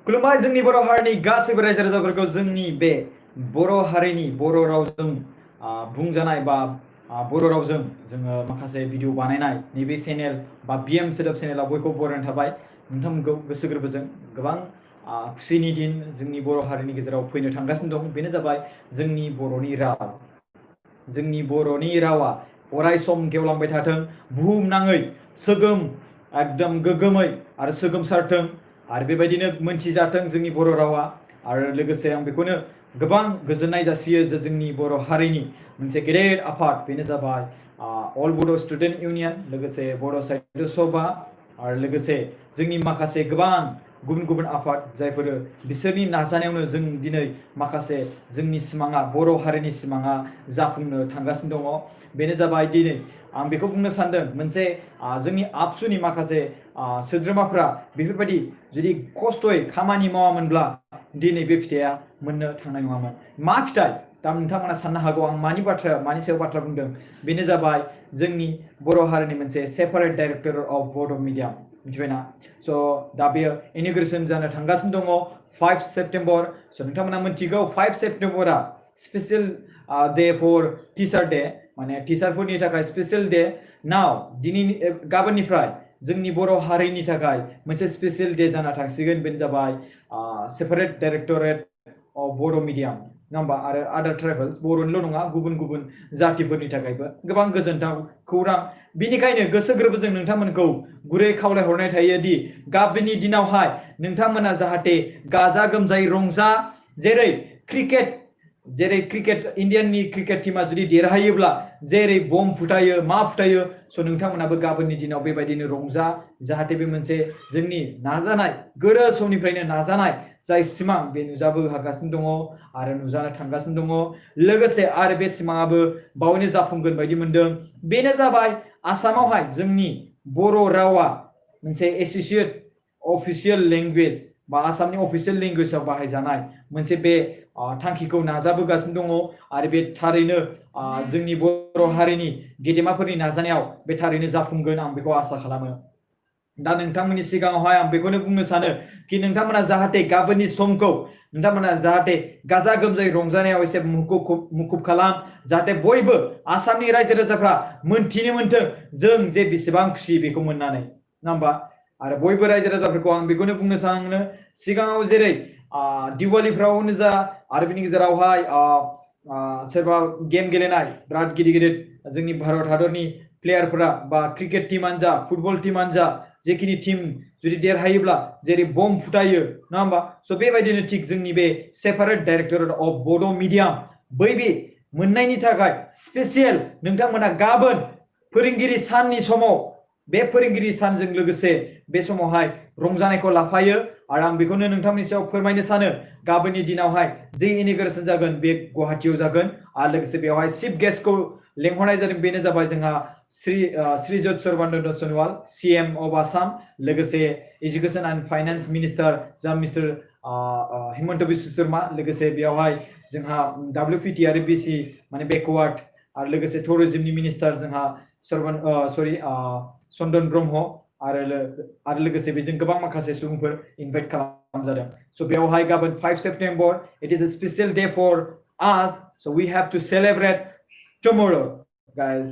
खुलुमबाय जोंनि बर' हारिनि गासैबो रायजो राजाफोरखौ जोंनि बे बर' हारिनि बर' रावजों बुंजानाय बा बर' रावजों जोङो माखासे भिडिअ बानायनाय नैबे चेनेल बा बिएम सोदोब चेनेलाव बयखौ बरायनाय थाबाय नोंथांमोनखौ गोसो गोरबोजों गोबां खुसिनि दिन जोंनि बर' हारिनि गेजेराव फैनो थांगासिनो दं बेनो जाबाय जोंनि बर'नि राव जोंनि बर'नि रावा अराय सम गेवलांबाय थाथों बुहुमनाङै सोगोम एकदम गोग्गोमै आरो सोगोमसारथों आरो बेबायदिनो मोनथिजाथों जोंनि बर' रावा आरो लोगोसे आं बेखौनो गोबां गोजोननाय जासियो जे जोंनि बर' हारिनि मोनसे गेदेर आफाद बेनो जाबाय अल बड' स्टुडेन्ट इउनियन लोगोसे बर' साहित्य सभा आरो लोगोसे जोंनि माखासे गोबां गुबुन गुबुन आफाद जायफोर बिसोरनि नाजानायावनो जों दिनै माखासे जोंनि सिमाङा बर' हारिनि सिमाङा जाफुंनो थांगासिनो दङ बेनो जाबाय दिनै आं बेखौ बुंनो सानदों मोनसे जोंनि आबसुनि माखासे सोद्रोमाफ्रा बेफोरबायदि जुदि खस्थ'यै खामानि मावामोनब्ला दिनै बे फिथाइया मोननो थांनाय नङामोन मा फिथाइ दा नोंथांमोना साननो हागौ आं मानि सायाव बाथ्रा बुंदों बेनो जाबाय जोंनि बर' हारिनि मोनसे सेपारेट डाइरेक्टर अफ बड' मिडियाम मिथिबायना स' दा बेयो इन'ग्रेसन जानो थांगासिनो दङ 5 सेप्टेम्बर स' नोंथांमोना मिथिगौ 5 सेप्टेम्बरा special day for teacher day माने टिचारफोरनि थाखाय स्पेशल डे नाव दिनैनि गाबोननिफ्राय जोंनि बर' हारिनि थाखाय मोनसे स्पेशल डे जाना थांसिगोन बेनो जाबाय separate directorate of Bodo' medium नङा होमबा आरो आदार ट्राइबेल्स बर'निल' नङा गुबुन गुबुन जातिफोरनि थाखायबो गोबां गोजोनथाव खौरां बिनिखायनो गोसो गोरबोजों नोंथांमोनखौ गुरै खावलायहरनाय थायो दि गाबोननि दिनावहाय नोंथांमोना जाहाथे गाजा गोमजायै रंजा जेरै क्रिकेट इन्डियाननि क्रिकेट टीमा जुदि देरहायोब्ला जेरै बम फुटायो मा फुटायो स' नोंथांमोनाबो गाबोननि दिनाव बेबायदिनो रंजा जाहाथे बे मोनसे जोंनि नाजानाय गोदो समनिफ्रायनो नाजानाय जाय सिमां बे नुजाबोगासिनो दङ आरो नुजानो थांगासिनो दङ लोगोसे आरो बे सिमाङाबो बावैनो जाफुंगोन बायदि मोनदों बेनो जाबाय आसामावहाय जोंनि बर' रावा मोनसे एसोसिएट अफिसियेल लेंगुवेज बा आसामनि अफिसियेल लेंगुवेजाव बाहायजानाय मोनसे बे थांखिखौ नाजाबोगासिनो दङ आरो बे थारैनो जोंनि बर' हारिनि गेदेमाफोरनि नाजानायाव बे थारैनो जाफुंगोन आं बेखौ आसा खालामो दा नोंथांमोननि सिगाङावहाय आं बेखौनो बुंनो सानो कि नोंथांमोना जाहाथे गाबोननि समखौ नोंथांमोना जाहाथे गाजा गोमजायै रंजानायाव एसे मुखुब खालाम जाहाथे बयबो आसामनि रायजो राजाफ्रा मोनथिनो मोनथों जों जे बेसेबां खुसि बेखौ मोननानै नङा होमबा आरो बयबो रायजो राजाफोरखौ आं बेखौनो बुंनो सानो सिगाङाव जेरै दिवालीफ्रावनो जा आरो बिनि गेजेरावहाय सोरबा गेम गेलेनाय बिराद गिदिर गिदिर जोंनि भारत हादरनि प्लेयारफोरा बा क्रिकेट टीमानो जा फुटबल टीमानो जा जेखिनि टीम जुदि देरहायोब्ला जेरै बम फुटायो नङा होमबा स' बेबायदिनो थिग जोंनि बे सेपारेट डाइरेक्टरेट अफ बड' मिडियाम बै बे मोननायनि थाखाय स्पेसियेल नोंथांमोना गाबोन फोरोंगिरि साननि समाव बे फोरोंगिरि सानजों लोगोसे बे समावहाय रंजानायखौ लाफायो आरो आं बेखौनो नोंथांमोननि सायाव फोरमायनो सानो गाबोननि दिनावहाय जे इन'ग्रेसन जागोन बे गुवाहाटीयाव जागोन आरो लोगोसे बेवहाय चिफ गेस्टखौ लेंहरनाय जादों बेनो जाबाय जोंहा श्रीयुत सर्बानन्द सन'वाल सीएम अफ आसाम लोगोसे एजुकेशन एन्ड फाइनेन्स मिनिस्टार जा मिस्टार हिमन्त बिश्व शर्मा लोगोसे बेवहाय जोंहा WPT आरो BC माने बेकवार्ड आरो लोगोसे टुरिज्मनि मिनिस्टार जोंहा चन्दन ब्रह्म आरो लोगोसे बेजों गोबां माखासे सुबुंफोर इनभाइट खालामजादों स' बेवहाय गाबोन 5 September it is a special day four us so we have to celebrate tomorrow guys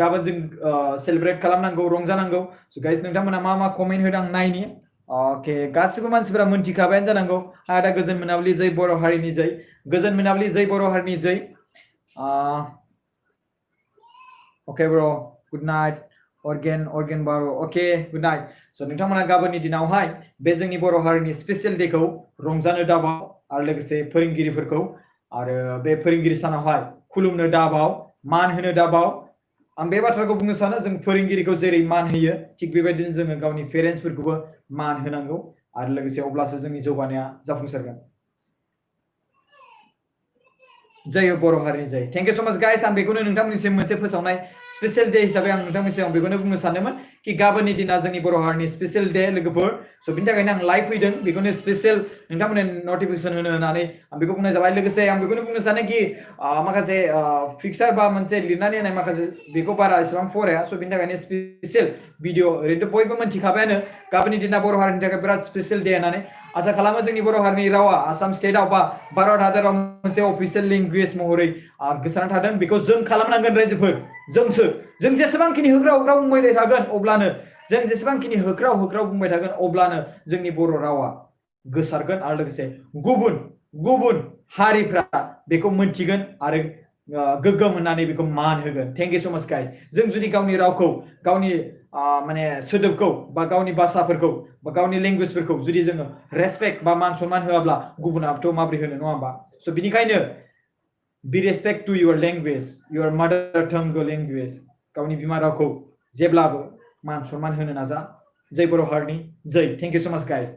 गाबोन जों सेलिब्रेट खालामनांगौ रंजानांगौ स' गाइस नोंथांमोना मा मा कमेन्ट होदों आं नायनि अके गासिबो मानसिफोरा मोनथिखाबायानो जानांगौ आदा गोजोन मोनाबिलि जै बर' हारिनि जै गोजोन मोनाबिलि जै बर' हारिनि जै ओके ब्र गुड नाइट अर्गेन बारो ओके गुड नाइट स' नोंथांमोना गाबोननि दिनावहाय बे जोंनि बर' हारिनि स्पेशल डेखौ रंजानो दाबाव आरो लोगोसे फोरोंगिरिफोरखौ आरो बे फोरोंगिरि सानावहाय खुलुमनो दाबाव मान होनो दाबाव आं बे बाथ्राखौ बुंनो सानो जों फोरोंगिरिखौ जेरै मान होयो थिग बेबायदिनो जोङो गावनि पेरेन्ट्सफोरखौबो मान होनांगौ आरो लोगोसे अब्लासो जोंनि जौगानाया जाफुंसारगोन जय बर' हारिनि जय थेंक इउ सो माच गाइस आं बेखौनो नोंथांमोननिसिम मोनसे फोसावनाय स्पेशल डे हिसाबै आं नोंथांनि सिगाङाव बेखौनो बुंनो सानदोंमोन कि गाबोननि दिना जोंनि बर' हारिनि स्पेशल डे लोगोफोर स' बिनि थाखायनो आं लाइभ फैदों बेखौनो स्पेशल नोंथांमोननो नटिफिकेसन होनो होननानै आं बेखौ बुंनाय जाबाय लोगोसे आं बेखौनो बुंनो सानो कि माखासे फिक्सार बा मोनसे लिरनानै होनाय माखासे बेखौ बारा एसेबां फराया स' बिनि थाखायनो स्पेशल भिडिअ ओरैनोथ' बयबो मिन्थिखाबायानो गाबोननि दिना बर' हारिनि थाखाय बिराद स्पेशल डे होननानै आसा खालामो जोंनि बर' हारिनि रावा आसाम स्टेटआव बा भारत हादराव मोनसे अफिसियेल लेंगुवेज महरै गोसारना थादों बेखौ जों खालामनांगोन रायजोफोर जों जेसेबांखिनि होख्राव होख्राव बुंबाय थागोन अब्लानो जों जेसेबांखिनि होख्राव होख्राव बुंबाय थागोन अब्लानो जोंनि बर' रावा गोसारगोन आरो लोगोसे गुबुन गुबुन हारिफ्रा बेखौ मोनथिगोन आरो गोग्गोम होननानै बेखौ मान होगोन थेंक इउ सो माच गाइस जों जुदि गावनि रावखौ गावनि माने सोदोबखौ बा गावनि भाषाफोरखौ बा गावनि लेंगुवेजफोरखौ जुदि जोङो रेसपेक्ट बा मान सनमान होआब्ला गुबुनाथ' माबोरै होनो नङा होमबा स' बिनिखायनो be respect to your language your mother tongue language गावनि बिमा रावखौ जेब्लाबो मान सनमान होनो नाजा जय बर' हारिनि जय thank you so much guys